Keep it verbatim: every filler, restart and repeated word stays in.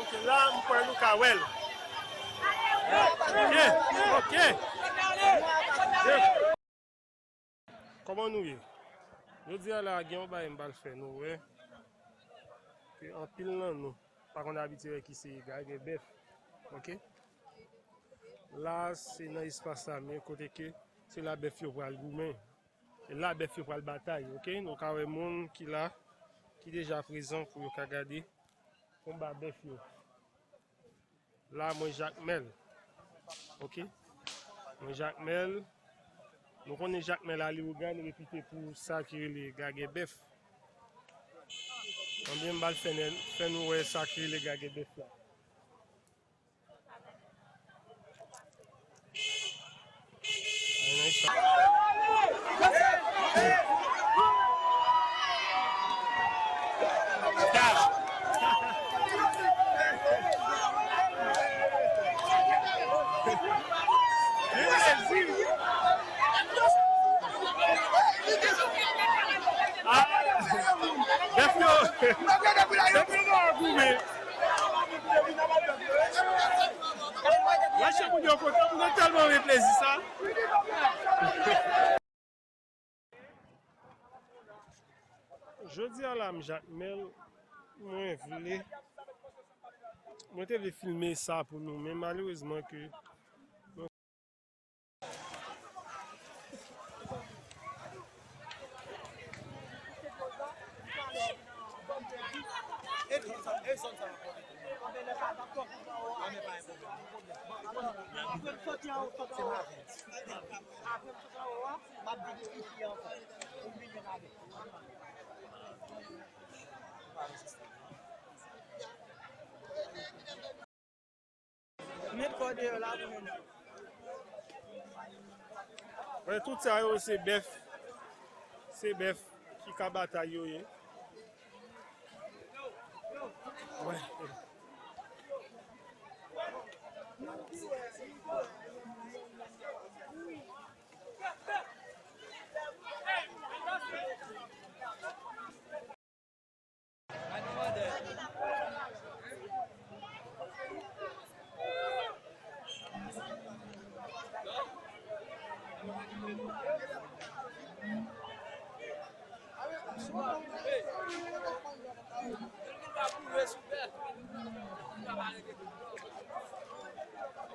Ok, la, m kwè nou ka wè l. Ok, ok. Kòman nou ye? Jodi a la, gen yon bagay m pral fè nou wè. Ke anpil nan nou pa konn abitye wè ki se gagè bèf. Ok? La, se nan espas la, men kote ke se la bèf yo pral goumen. E la bèf yo pral batay, ok? Nou ka wè moun ki la, ki deja prezan pou yo ka gade konba bèf yo. La, mwen Jakmèl. Ok? Mwen Jakmèl. Nou konnen Jakmèl a Leyogàn repite pou sa ki rele gagè bèf. Ebyen, m pral fè nè-, fè nou wè sa ki rele gagè bèf la. Bèf yo, bèf yo nan goumen. Mache moun yo kontan, moun yo tèlman renmen plezi sa. Jodi a la, m Jakmèl, mwen vle, mwen te vle filme sa pou nou, men malerezman ke Met kò deyò la pou nou. Wè, tout sa yo se bèf. Se bèf ki ka batay yo ye. Wè.